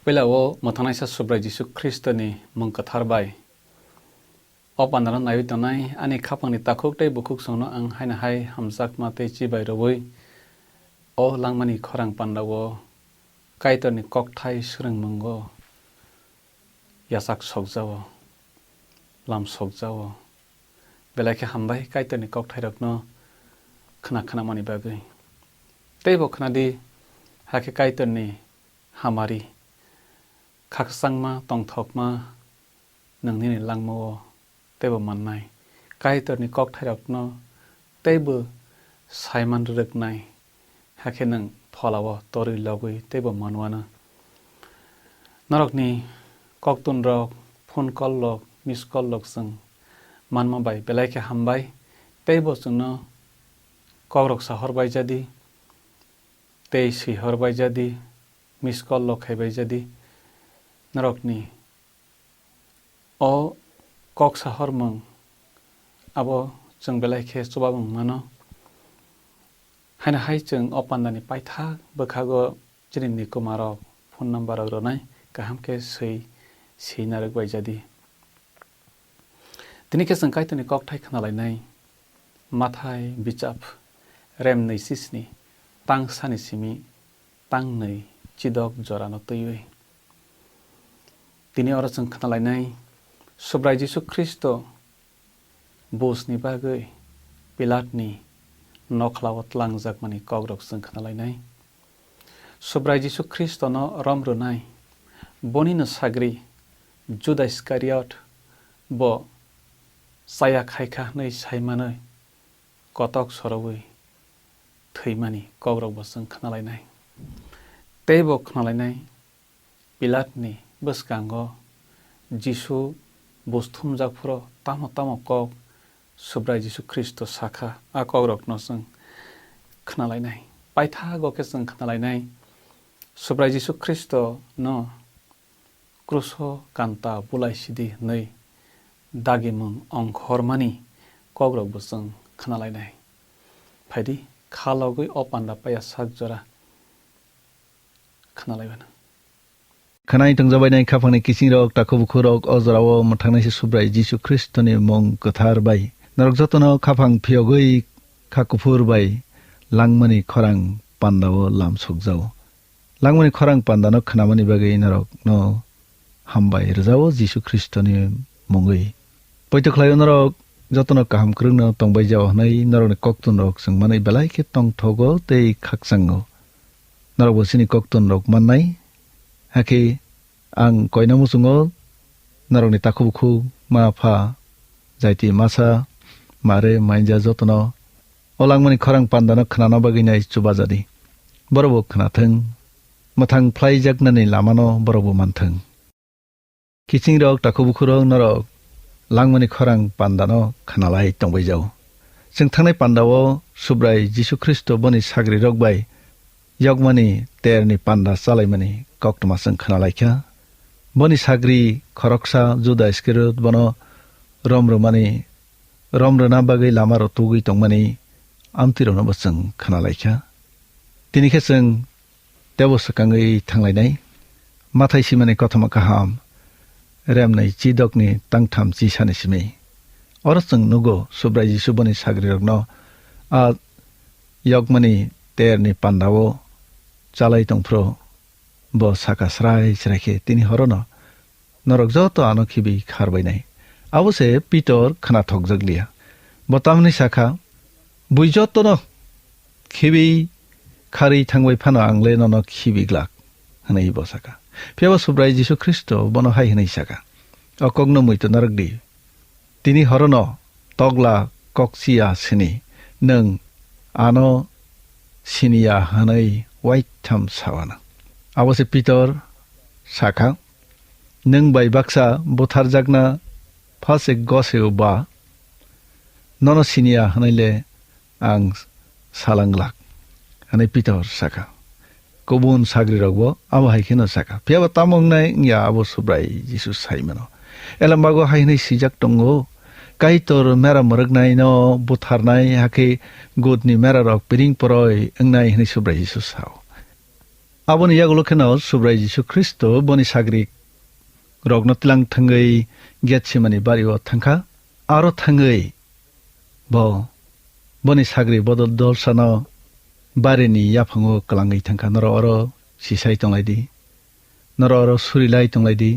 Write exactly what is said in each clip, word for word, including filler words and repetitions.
Puila o mwthangnaisa Subrai Jisu Khristoni mung kwthar bai o pandano naiwi tongnai ani khapangni takhuk tei bukhuk songno ang haino hai hamjakma tei chibai rwui o langmani khorang pandao Kaitorni kokthai swrwngmungo yachak sokjao, lam sokjao. Belai khe hambai Kaitorni kokthairokno khna khnamani bagwi. Teibo khnadi, hakhe Kaitorni hamari, khakchangma, tongthokma nwng nini langmao teibo mannai. Kaitorni kokthairokno teibo saiman rwrwknai, hakhe nwng pholao torwi logwi teibo manwano. Norokni koktunrok, phone call rok, miss call rok chwng manma bai belai khe hambai, teibo chwngno kokrok sahor bai jadi, tei swihor bai jadi, miss call rok khai bai jadi. Norokni o kok sahormung abo chwng belai khe chubamung mano. Haino hai chwng o pandani paithak bwkhago chini nikumarok phone number rok rwnai kaham khe swi swi narwk bai jadi. Tini khe chwng Kaitorni kokthai khnalainai Mathai bichap rem nwi sisni tang sani simi tang nwi chidok jorano twiwi. Tini oro chwng khnalainai Subrai Jisu Khristo busni bagwi Pilatni nokhlao tlangjakmani kokrok chwng khnalainai. Subrai Jisu Khristono rom rwnai bonino sagri Juda Iskariot bo chaya khaikha hwnwi saimanwi kotok sorowi thwimani kokrokbo chwng khnalainai. Teibo khnalainai Pilatni bwskango Jisu bus thumjak phuru tamo tamo kok Subrai Jisu Khristo sakha, a kokrokno chwng khnalainai. Paithago khe chwng khnalainai Subrai Jisu Khristono kruso kanta bulai sidi hwnwi dagimung ongkhormani kokrokbo chwng khnalainai. Phaidi kha logwi o panda paya sak jora khnalaibana. Khwnai tongjabainai khaphangni kisingrok, takhuk bukhurok, o jorao mwthangnaisa Subrai Jisu Khristoni mung kwthar bai norok jotono khaphang phiyogwi kha kuphur bai langmani khorang pandao lam sokjao. Langmani khorang pandano khnamani bagwi norokno hambai rwjao Jisu Khristoni mungwi. Poito khlaio norok jotono kaham kwrwngno tongbai jao hwnwi norokni koktunrok chwng manwi belai khe tongthogo tei khakchango. Norokbo chini koktunrok mannai, hakhe ang koina muchungo norokni takhuk bukhuk, ma pha, jaiti masa, mare, maija jotono o langmani khorang pandano khnana bagwi nai chubajadi. Borokbo khnathwng, mwthang phlaijaknani lamano borokbo manthwng. Kisingrok, takhuk bukhurok, norok langmani khorang pandano khnalai tongbai jao. Chwng thangnai pandao Subrai Jisu Khristo boni sagrirok bai yokmani terni panda chalaimani koktwma chwng khnalaikha. Boni sagri khoroksa Juda Iskariot bono rom rwmani, rom rwna bagwi lama rwtugwi tongmani amtwirokno bo chwng khnalaikha. Tini khe chwng tebo swkangwi thanglainai. Mathai simani kothoma kaham, remnai chidokni tangtham chisani simi. Oro chwng nugo Subrai Jisu boni sagrirokno a yokmani terni pandao chalai tongphuru bo saka srai srai khe, tini horono norok joto ano khibi kharbainai. Abo se Pitor khnathokjakliya. Bo tamni sakha, bui jotono khibi kharwi thangbai phano ang le nono khibi glak, hwnwi bo saka. Phiya bo Subrai Jisu Khristo bono hai hwnwi saka, o kokno muitu narwk di. Tini horono tokla kokchiya sini nwng ano siniya hwnwi waitham sawana. Abo se Pitor sakha, nwng bai baksa butharjakna phasik goseo ba nono siniya hwnwi le ang salanglak, hwnwi Pitor saka. Kubun sagrirokbo abo hai kheno saka. Phiya ba tamo wngnai wngya abo Subrai Jisu saimano? Elembago hai hwnwi swijak tongo, Kaitor mera mwrwknaino butharnai, hakhe gutni merarok piring poroi wngnai, hwnwi Subrai Jisu sao. Aboni yagulo kheno Subrai Jisu Khristo boni sagri rokno tlang thangwi Getsemani bari-o thangkha. Aro thangwi bo boni sagri bodol dolsano barini yaphango kwlangwi thangkha. Norok oro sisai tonglaidi. Norok oro surilai tonglaidi.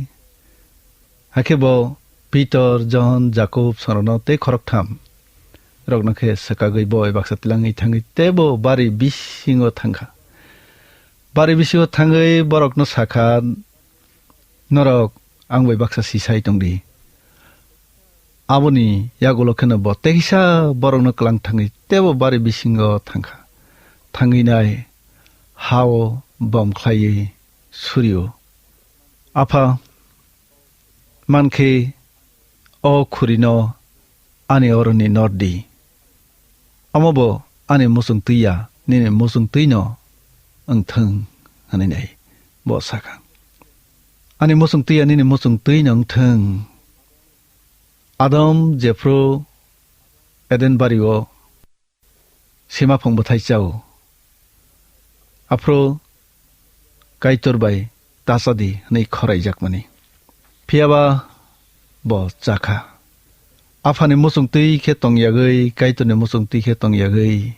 Hakhe bo Pitor, Johon, Jakob songrokno tei khoroktham rokno khe swkagwi bo bai baksa tlangwi thangwi teibo bari bisingo thangkha. Bari bisingo thangwi borokno sakha, "Norok ang bai baksa sisai tongdi." Aboni yagulo kheno bo teisa borokno kwlang thangwi teibo bari bisingo thangkha. Thangwi nai hao bom khlaiwi surio. Apha, mankhe o khurino ani oroni nordi. Omo bo ani muchung twi ya nini muchung twino wngthung, hwnwi nai bo sakha. Ani muchung twi ya nini muchung twino wngthung. Adam jephru Eden bario sima phung bwthai chao. Aphuru Kaitor bai tachadi hwnwi khoraijakmani. Phiyaba bo chakha. Aphani muchung twi khe tongyagwi, Kaitorni muchung twi khe tongyagwi,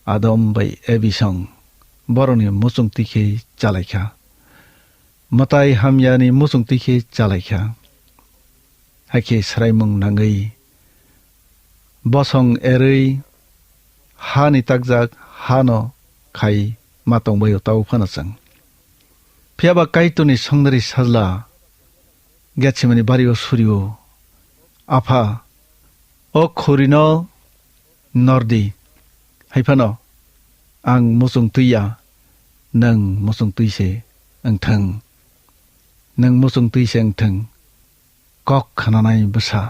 Adam bai Ebi song borokni muchung twi khe chalaikha. Mwtai hamyani muchung twi khe chalaikha. Hakhe swraimung nangwi bosong erwi hani takjak hano khai ma tongbaio tau phano chwng. Phiyaba Kaitorni songnari sajla Getsemani bario surio, "Apha, o khurino nordi, hai phano ang muchung twi ya, nwng muchung twi se wngthung, nwng muchung twi se wngthung." Kok khnanai bwsa.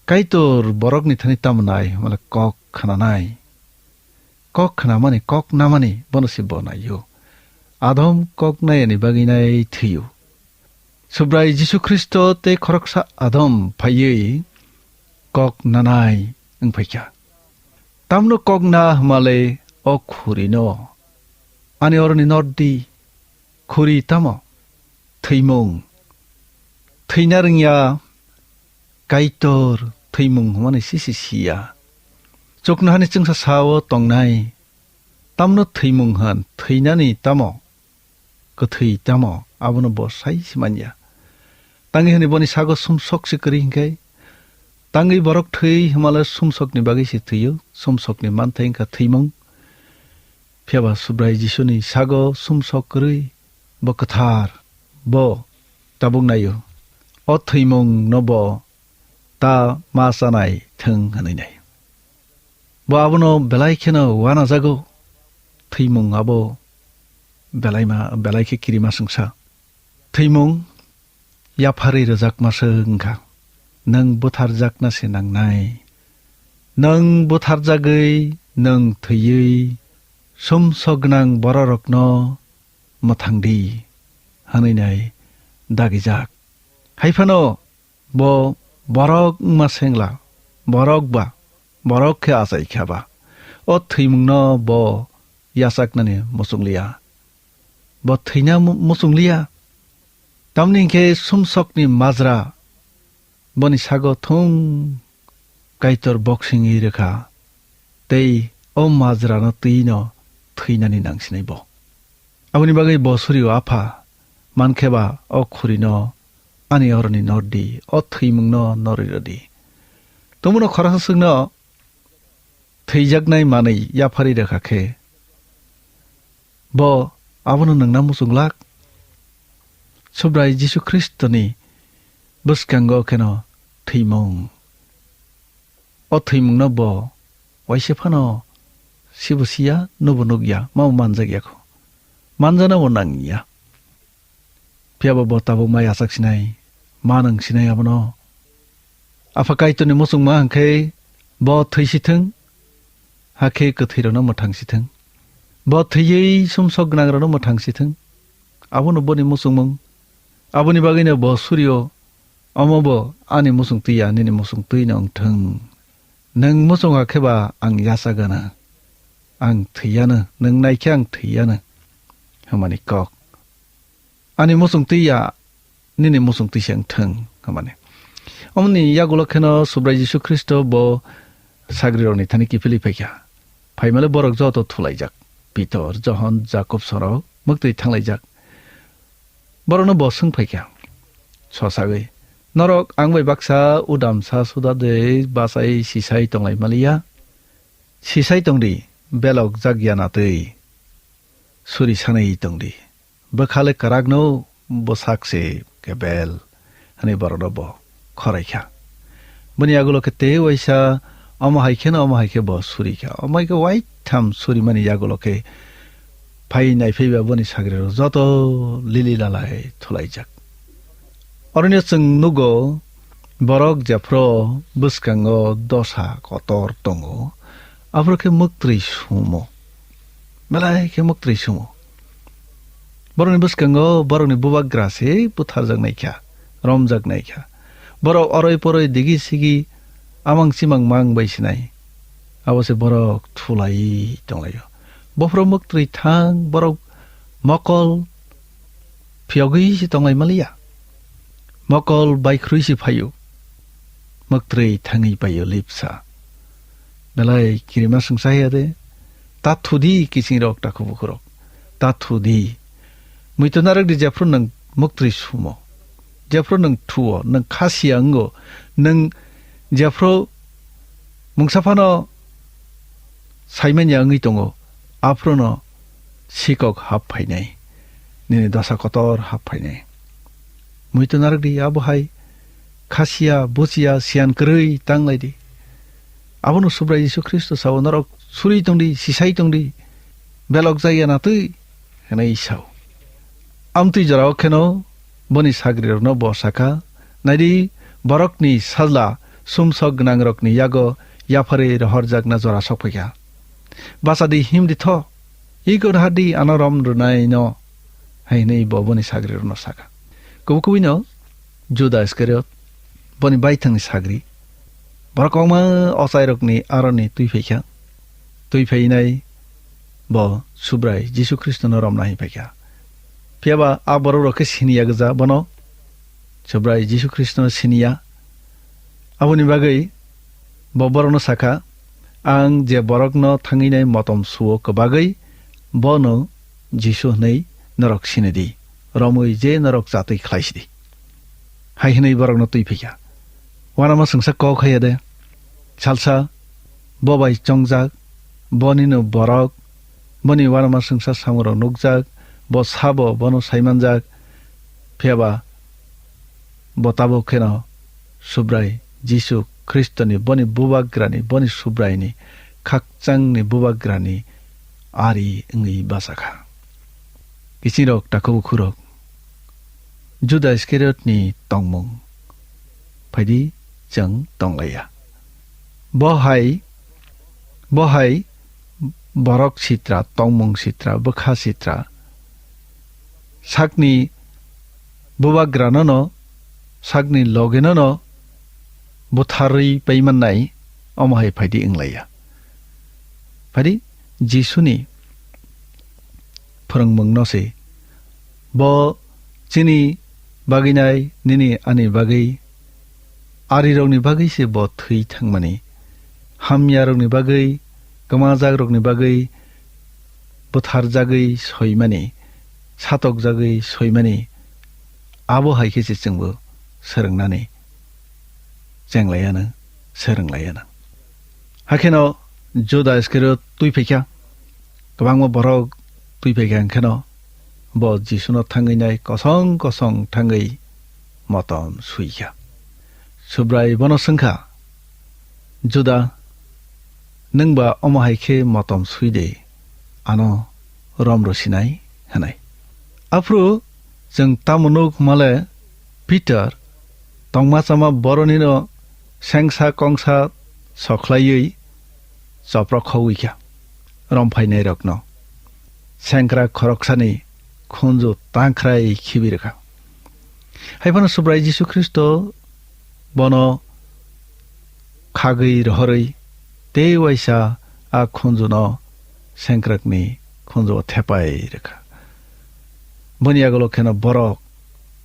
Kaitor borokni thani tamo nai, hwnmale kok khnanai. Kok khnamani, kok namani, bono se bo naio. Adam kok nayani bagwi nai thwio. Subrai Jisu Khristo tei khoroksa Adam phaiwi kok nanai wngphaikha. Tamno kok na hwnmale o khurino. Ani oroni nordi. Khuri tamo? Thwimung. Thwina rwngya, Kaitor thwimung hwnmani sisi siya. Chuknohani chwngsa sao tongnai. Tamno thwimung hwn, thwinani tamo? Kwthwi tamo? Abono bo sai se manya. Tangwi hwnwi boni sago sumsok se kwrwi hwnkhe, tangwi borok thwi hwnmale sumsokni bagwi se thwio, sumsokni manthai wngkha thwimung. Phiyaba Subrai Jisuni sago sumsok kwrwi, bo kwthar, bo tabuk naio. O thwimungno bo ta ma chanai thwng hwnwi nai. Bo abono belai kheno uanajago. Thwimung abo belaima, belai khe kirima swngsa. Thwimung yapharwi rwjakma se wngkha. Nwng butharjakna se nangnai. Nwng butharjagwi, nwng thwiwi, sumsok gwnang bororokno mwthang di, hwnwi nai dagijak. Hai phano bo borok wngma sengla, borok ba, borok khe achai kha ba, o thwimungno bo yachaknani muchung liya. Bo thwina mu-, muchung liya. Tamni hwnkhe sumsokni majra boni sago thung Kaitor boksingwi rwkha, tei o majrano twino thwinani nangsinai bo. Aboni bagwi bo surio, "Apha, mankhe ba o khurino ani oroni nordi, o thwimungno norwi rwdi." Tongmano khoroksa swkno thwijaknai manwi yapharwi rwkha khe, bo abono nwngna muchung lak? Subrai Jisu Khristoni bwskango kheno thwimung. O thwimungno bo waisa phano sibo siya, nubo nukya, mabo manjakya kho. Manjanabo nangya. Phiyaba bo tabuk ma yachak sinai, ma nwng sinai abono. Apha Kaitorni muchungma hwnkhe bo thwisithwng, hakhe kwthwirokno mwthang sithwng. Bo thwiwi sumsok gwnangrokno mwthang sithwng. Abono boni muchungmung. Aboni bagwino bo surio, "Omo bo ani muchung twi ya, nini muchung twino wngthwng. Nwng muchung kha khe ba ang yachak gana. Ang thwiyano, nwng nai khe ang thwiyano." hwnmani kok. Ani muchung twi ya, nini muchung twi se wng thung hwnmani. Omoni yagulo kheno Subrai Jisu Khristo bo sagrirokni thani kiphilwi phaikha. Phaimale borok joto thulaijak. Pitor, Johon, Jakob sorok mwktwi thanglaijak. Borokno bo swng phaikha, sosagwi, "Norok ang bai baksa udamsa suda de bachai sisai tonglai maliya? Sisai tongdi, belok jak ya natwi suri sanwi tongdi. Bwkhale kwrakno bwsak se kebel," hwnwi borokno bo khoraikha. Bini yagulo khe tei waisa omo hai kheno omo hai khe bo surikha. Omo hai khe waitham surimani yagulo khe phai naiphaiba boni sagrirok joto lili lalai thulaijak. Oroni chwng nugo, borok jephru bwskango dosa kotor tongo, aphuru khe mwktwi sumo. Belai khe mwktwi sumo. Borokni bwskango borokni bubagra se butharjak naikha, romjak naikha. Borok oroi poroi digi sigi amang chimang mang bai sinai. Abo se borok thulai tonglaio. Bophro mwktwi thang borok mokol phiyogwi se tonglai maliya. Mokol baikhwrwi se phaio. Mwktwi thangwi paio lipsa. Belai kirima swngsa ya de. Ta thudi kiching rok takhuk bukhuk rok. Ta thudi. Muitu narwk di jephru nwng mwktwi sumo. Jephru nwng thuo, nwng khasiya wngo, nwng jephru mungsa phano saimanya wngwi tongo, aphruno sikok hap phainai, nini dosa kotor hap phainai. Muitu narwk di abo hai khasiya, buchiya, siyan kwrwi tanglai di. Abono Subrai Jisu Khristo sao, "Norok suri tongdi, sisai tongdi, belok jaya natwi," hwnwi sao. Amtwi jorao kheno boni sagrirokno bo sakha, "Naidi, borokni sajla sumsok gwnangrokni yago yapharwi rohorjakna jora sokphaikha. Bachadi, himdi tho, ikor hadi ano rom rwnaino," hai hwnwi bo boni sagrirokno sakha. Kubui kubuino Juda Iskariot, boni baithangni sagri, borok kwbangma ochairokni aroni twi phaikha. Twi phainai bo Subrai Jisu Khristono romna hai phaikha. Phiyaba a borokrok khe siniya gwja bono, Subrai Jisu Khristono siniya. Aboni bagwi bo borokno sakha, "Ang je borokno thangwi nai motom suo kwbagwi, bono Jisu hwnwi norok sinidi, romwi je norok chatwi khlaisidi." Hai hwnwi borokno twi phaikha. Uanama swngsa kok haiya de. Salsa bo bai chongjak, bonino borok, boni uanama swngsa samungrok nukjak, bo sabo bono saimanjak, phiyaba bo tabuk kheno Subrai Jisu Khristoni, boni Bubagrani, boni Subraini, khakchangni Bubagrani ari wngwi bachakha. Kichingrok, takhuk bukhurok, Juda Iskariotni tongmung phaidi chwng tonglaiya. Bo hai, bo hai borok sitra, tongmung sitra, bwkha sitra, sakni bubagranono, sakni logenono butharwi paimannai, omo hai phaidi wnglaiya. Phaidi Jisuni phwrwngmungno se. Bo chini bagwi nai, nini ani bagwi, arirokni bagwi se bo thwi thangmani. Hamyarokni bagwi, kwmajakrokni bagwi, butharjagwi soimani, satokjagwi soimani, abo hai khe se chwngbo swrwngnani chenglaiyano, swrwnglaiyano. Hakheno Juda Iskariot twi phaikha, kwbangma borok twi phaikha, hwnkheno bo Jisuno thangwi nai kosong kosong thangwi motom suikha. Subrai bono swngkha, "Juda, nwng ba omo hai khe motom sui de, ano rom rw sinai?" hwnwi. Aphuru chwng tamo nuk male, Pitor tongma chama boronino sengsa kongsa sokhlaiwi choprok khogwi kha, rom phainairokno sengkrak khoroksani khunju tangkhrai khibi rwkha. Hai phano Subrai Jisu Khristo bono khagwi rohorwi tei waisa a khunjuno sengkrakni khunjuo thepai rwkha. Boni yagulo kheno borok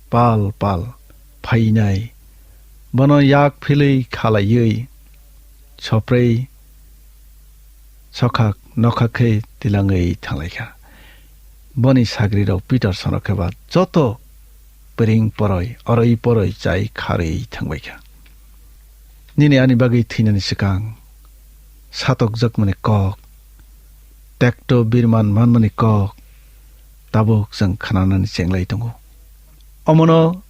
pal pal phainai, bono yak philwi khalaiwi soprei sokhak nokhak khe tilangwi thanglaikha. Boni sagrirok Pitor sono khe ba joto pring poroi, oroi poroi chai kharwi thangbaikha. Nini ani bagwi thwinani swkang satokjakmani kok, tekto birman manmani kok tabuk chwng khnanani chenglai tongo. Omono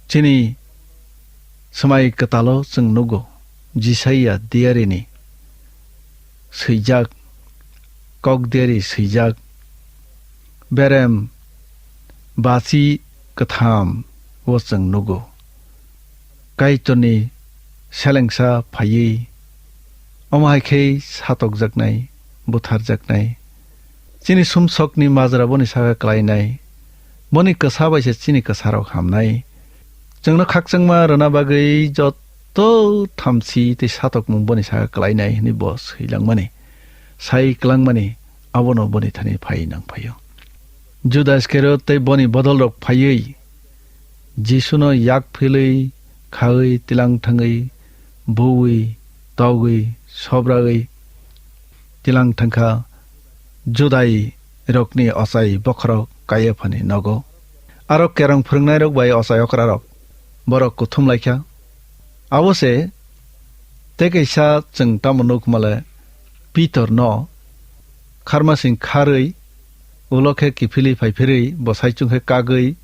chini Swmai Kwtalo chwng nugo, Jisaiya diarini swijak, kok diari swijak, berem bachi kwtham o chwng nugo. Kaitorni selengsa phaiwi, omo hai khe satokjaknai, butharjaknai. Chini sumsokni majra boni saka klainai, boni kwsa bai se chini kwsarok hamnai. Chwngno khakchangma rwna bagwi joto thamchi tei satokmung boni saka klainai hwnwi bo swilangmani, sai klangmani, abono boni thani phai nang phaio. Juda Iskariot tei boni bodolrok phaiwi Jisuno yak philwi, khawi, tilang thangwi, buwi, togwi, sobrawi tilang thangkha. Judai rokni ochai bokhorok Kaiaphani nogo. Aro kerong phwrwngnairok bai ochai okrarok borok kuthum laikha. Abo se tei kaisa chwng tamo nukmale Pitorno kharmasing kharwi ulo khe kiphilwi phaiphirwi bo saichung khe kagwi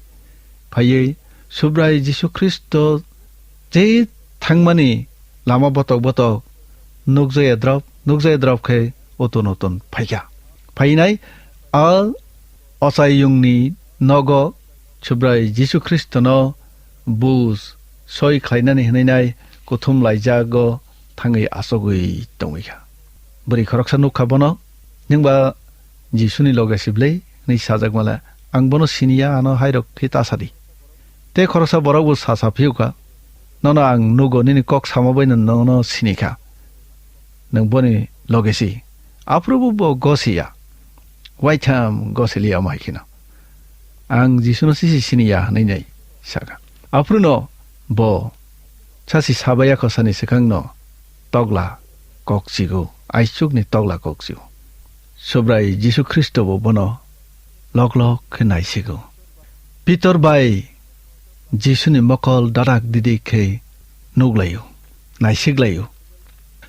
phaiwi Subrai Jisu Khristo je thangmani lama botok botok nukjaya drop, nukjaya drop khe utun utun phaikha. Phainai a ochayungni nogo Subrai Jisu Khristono bus soi khlainani hwnwi nai kuthum laijago thangwi achugwi tongwi kha. Bwrwi khoroksa nuk kha bono, "Nwng ba Jisuni loge siblei?" hwnwi sajak male, "Ang bono sini ya, ano hairok khe ta sa di." Tei khoroksa borok bo sa sa phiyok kha, "Nono ang nugo, nini kok sama baino nono sini kha. Nwng boni loge si." Aphuru bo, bo gosi ya. Waitham gosi liya omo hai kheno. "Ang Jisuno sisi sini ya," hwnwi nai saka. Aphuru no bo sasi sabaya khosani swkang no togla kok chigo, aichukni togla kok chigo. Subrai Jisu Khristo bo bono lok lok khe naisigo. Pitor bai Jisuni mokol dadak didik khe nuklaio, naisiklaio.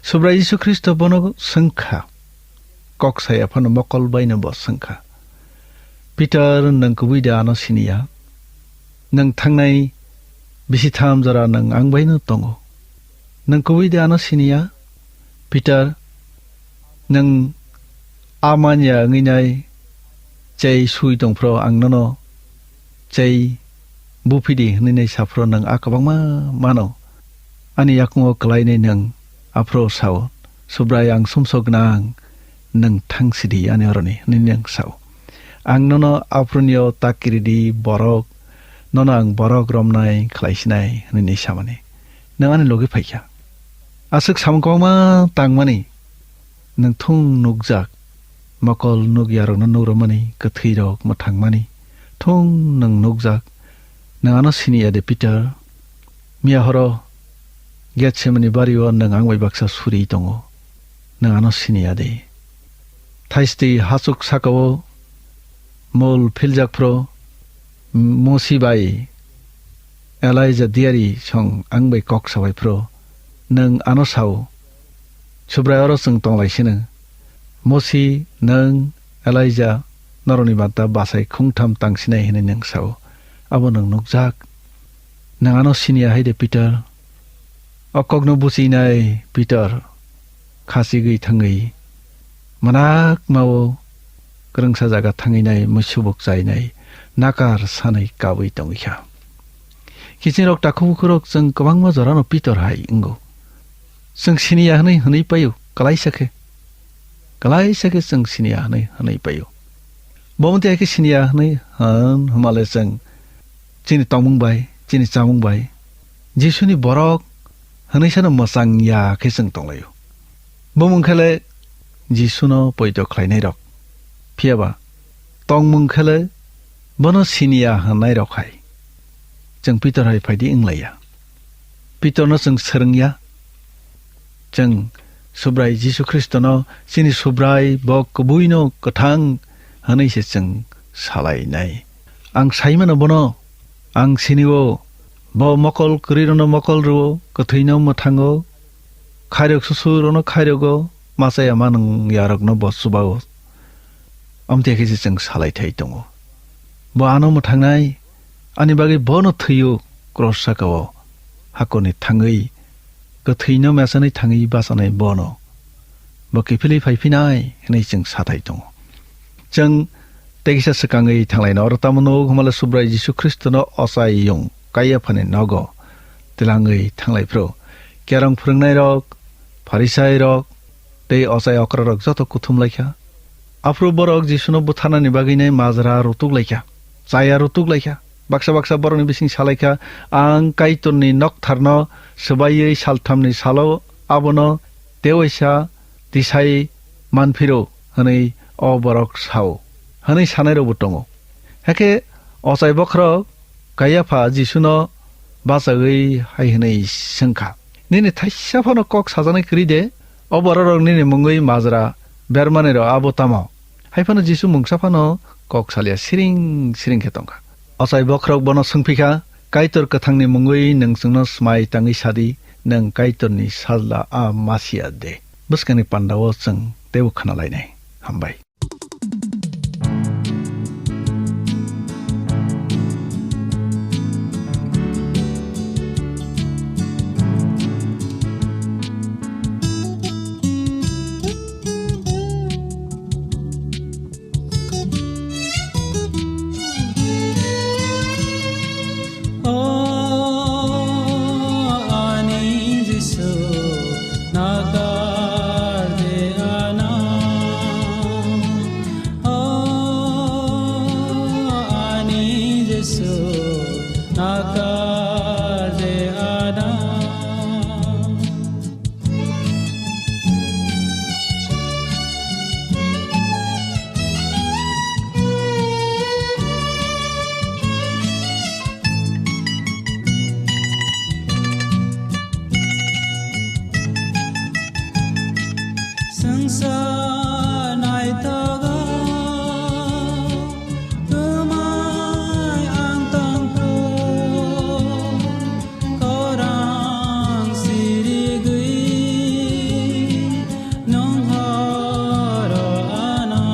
Subrai Jisu Khristo bono swngkha, kok saya phano mokol baino bo swngkha, "Pitor, nwng kubui de ano sini ya? Nwng thangnai bisi tham jora nwng ang baino tongo. Nwng kubui de ano sini ya? Pitor, nwng a man ya wngwi nai chei sui tongphro ang nono chei buphidi hwnwi nai saphro nwng a kwbangma mano. Ani yakungo kwlainai nwng aphro sao, 'Subrai, ang sumsok gwnang, nwng thang sidi ani oroni,' hwnwi nwng sao. Ang nono aphronio ta kiridi borok, nono ang borok romnai khlai sinai," hwnwi nai samani. Nwng ani logi phaikha. Aswk samung kwbangma tangmani nwng thung nukjak, mokol nukyarokno nukrwmani, kwthwirok mwthangmani thung nwng nukjak. Nwng ano sini ya de, Pitor? Miya horo Getsemani bario nwng ang bai baksa suri tongo. Nwng ano sini ya de? Thaisti hachuk sakao mol philjak phro, Mosi bai Elaija diari song ang bai kok sabai phro, nwng ano sao, Subrai, oro chwng tonglai sino. Mosi, nwng, Elaija norokni banta bachai khungtham tang sinai hwnwi nwng sao. Abo nwng nukjak. Nwng ano sini ya hai de, Pitor? O kokno buchinai Pitor khachigwi thangwi mwnakmao kwrwngsa jaga thangwi nai, muisubuk chainai, nakar sanwi kabwi tongwi kha. Kichingrok takhuk bukhukrok chwng kwbangma jorano Pitor hai wngo. Chwng sini ya hwnwi hwnwi paio, kalaisa khe. Kalaisa khe chwng sini ya hwnwi hwnwi paio. Bo mwnti hai khe sini ya hwnwi hwn hwnmale chwng chini tongmung bai, chini chamung bai, Jisuni borok hwnwi sano mwchang ya khe chwng tonglaio. Bumung khe le Jisuno poito khlainairok. Phiya ba tongmung khe le Bono siniya hwnnairok hai chwng Pitor hai phaidi wnglaiya. Pitorno chwng swrwngya. Chwng Subrai Jisu Khristono chini Subrai, bo kubuino kwthang hwnwi se chwng salainai. Ang saimano bono, ang sinio, bo mokol kwrwirokno mokol rwo, kwthwino mwthango, khairok susurokno khairogo, machaya manung yarokno bo chubao. Amtwi khe se chwng salaithai tongo. Bo ano mwthangnai, ani bagwi bono thwiyo, kros sakao hakorni thangwi, kwthwino mesanwi thangwi bachanai bono. Bo kiphilwi phaiphinai hwnwi chwng sathai tongo. Chwng tei kisa swkangwi thanglaino, oro tamo nugo hwnmale Subrai Jisu Khristono ochai yung Kaiaphani nogo twlangwi thanglaiphru. Kerong phwrwngnairok, Pharisairok tei ochai okrarok joto kuthum laikha. Aphuru borok Jisuno butharnani bagwinai majra rutuk laikha, chaya rutuk laikha. Baksa baksa borokni bising salaikha, "Ang Kaitorni noktharno swbaiwi salthamni salo abono tewaisa tisai manphiro," hwnwi o borok sao, hwnwi sanairokbo tongo. Hakhe ochai bokhorok Kaiapha Jisuno bachagwi hai hwnwi swngkha, "Nini thaisa phano kok sajaknai kwrwi de? O bororok nini mungwi majra bermanirok abo tamo?" Hai phano Jisu mungsa phano kok salia, siring siring khe tongkha. Ochai bokhorok bono swngphi kha, "Kaitor kwthangni mungwi nwng chwngno swmai tangwi sadi, nwng Kaitorni sajla a Masia de?" Bwskangni pandao chwng teibo khna lainai. Hambai. O ani Jisu, nakar de ana. O ani Jisu, nakar de ana. Swngchar naithogo twmai ang tongkhu, khorang sirigwi nwng horo ano.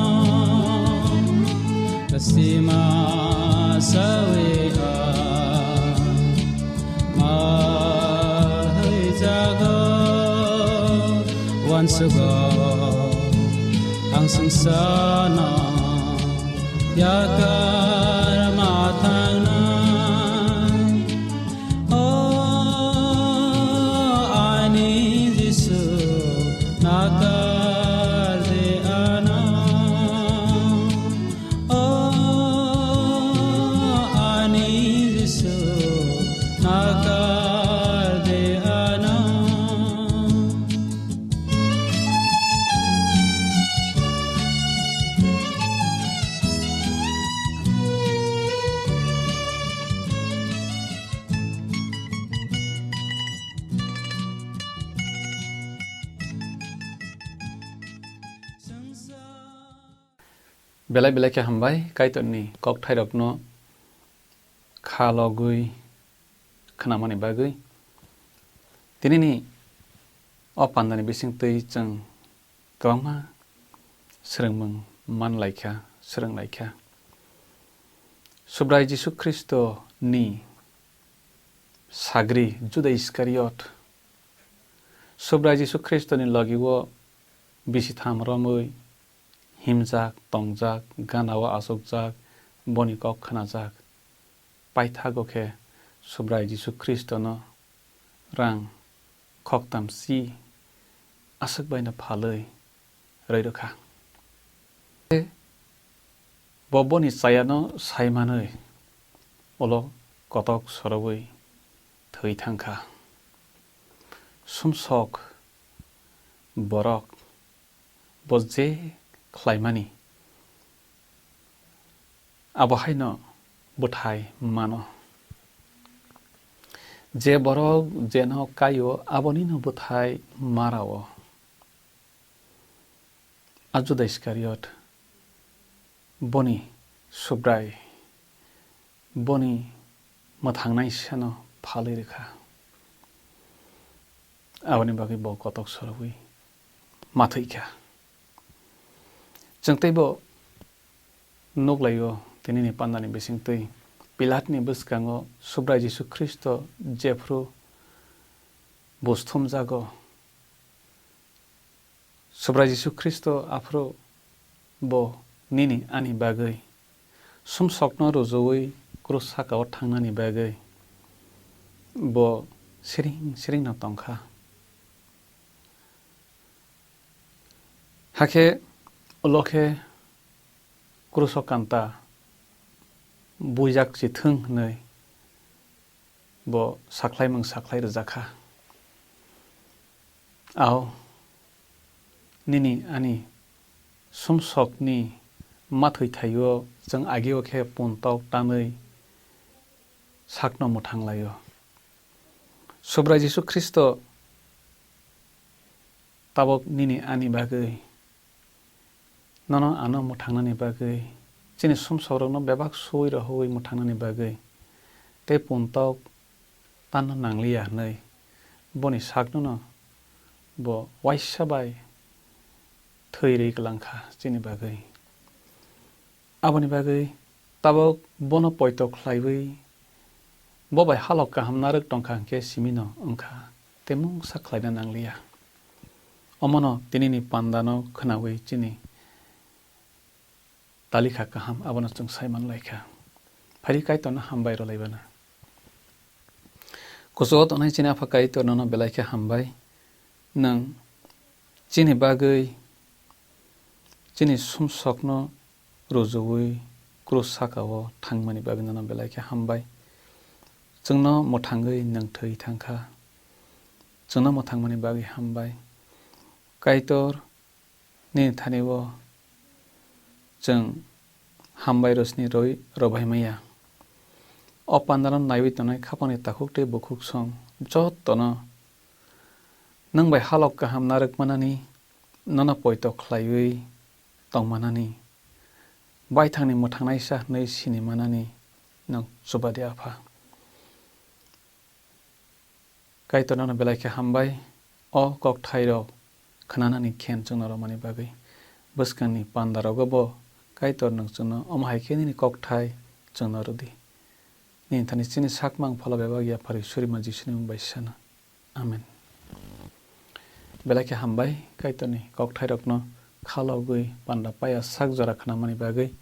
Sima sawi ha mahai jago wansugo ang sungsano yakar mathangnai. O ani Jisu, nakar de ano. O ani Jisu, nakar de ano. Belai belai khe hambai, Kaitorni kokthairokno kha logwi khnamani bagwi. Tinini o pandani bisingtwi chwng kwbangma swrwngmung man laikha, swrwng laikha. Subrai Jisu Khristoni sagri Juda Iskariot, Subrai Jisu Khristoni logi-o bisi tham romwi himjak, tongjak, gana-o achukjak, boni kok khnajak. Paithago khe Subrai Jisu Khristono rang khoktam si aswk baino phalwi rwi rwkha. Bo boni chayano sai manwi ulo kotok sorowi thwi thangkha. Sumsok borok bo je khlaimani, abo haino bwthai mano. Je borok jeno kaio, abonino bwthai ma rao. A Juda Iskariot boni Subrai, boni mwthangnai seno phalwi rwkha. Aboni bagwi bo kotok sorowi ma thwikha. Chwng teibo nuklaio, tinini pandani bisingtwi Pilatni bwskango Subrai Jisu Khristo jephru bus thumjago, Subrai Jisu Khristo aphuru bo nini ani bagwi sumsokno rujuwi krus sakao thangnani bagwi bo siring siringno tongkha. Hakhe ulo khe kruso kanta buijak si thung hwnwi bo sakhlaimung sakhlai rwjakha. Ao nini ani sumsokni mathwi thaio chwng agio khe puntok tanwi sakno mwthang laio. Subrai Jisu Khristo tabok nini ani bagwi, nono ano mwthangnani bagwi, chini sumsokrokno bebak suwi rohorwi mwthangnani bagwi, tei puntok tanna nangliya hwnwi boni sakno no bo waisa bai thwi rwi kwlangkha chini bagwi. Aboni bagwi tabok bono poito khlaiwi bo bai halok kaham narwk tongkha hwnkhe simino wngkha, tei mungsa khlaina nangliya. Omono tinini pandano khwnawi chini talikha kaham abono chwng sai manlaikha. Phari Kaitorno hambai rwlaibana. Kuchugo tongnai chini Apha Kaitor, nono belai khe hambai. Nwng chini bagwi chini sumsokno rujuwi krus sakao thangmani bagwi nono belai khe hambai. Chwngno mwthangwi nwng thwi thangkha. Chwngno mwthangmani bagwi hambai. Kaitor, nini thani-o chwng hambai rosni rwi robai maya. O pandano naiwi tongnai khapangni takhuk tei bukhuk song jotono nwng bai halok kaham narwk manani, nono poito khlaiwi tong manani, baithangni mwthangnaisa hwnwi sini manani nwng chuba di, Apha. Kaitor, nono belai khe hambai, o kokthairok khwnanani khen chwngno romani bagwi. Bwskangni pandarogo bo Kaitor nwng chwngno omo hai khe nini kokthai chwngno rwdi. Nini thani chini sakmang phola bebak yapharwi Surima Jisuni mung bai sana. Amen. Belai khe hambai, Kaitorni kokthairokno khalogwi panda paya sak jora khnamani bagwi.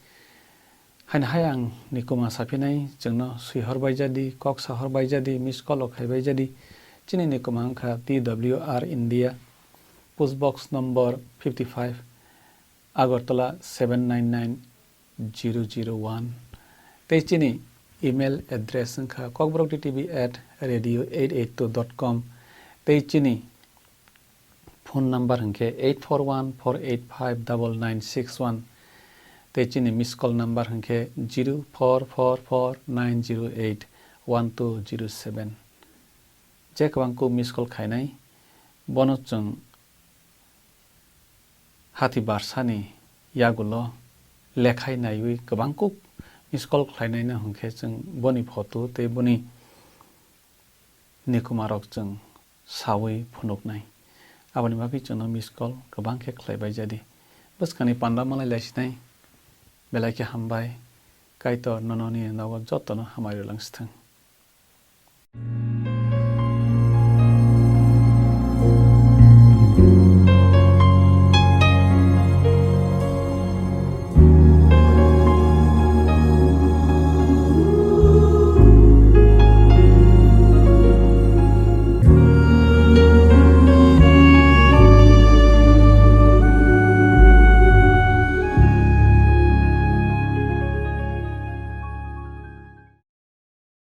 Haino hai ang nikuma saphinai, chwngno swihor bai jadi, kok sahor bai jadi, miss call rok khai bai jadi. Chini nikuma wngkha T W R India, post box number fifty five, Agartala seven nine nine zero zero one. Tei chini email address wngkha kokborok D T V at radio eight eight two dot com. Tei chini phone number hwnkhe eight four one four eight five double nine six one. Tei chini miss call number hwnkhe zero four four four nine zero eight one two zero seven. Je kwbang kuk miss call khainai, bono chwng hati barsani yagulo lekhai naiwi kwbang kuk miss call khlainaino hwnkhe chwng boni photo tei boni nikumarok chwng sawi phunuknai. Aboni bagwi chwngno miss call kwbang khe khlaibai jadi. Bwskangni panda malai laisinai, belai khe hambai. Kaitor nono nini nogo jotono hamari langsithwng.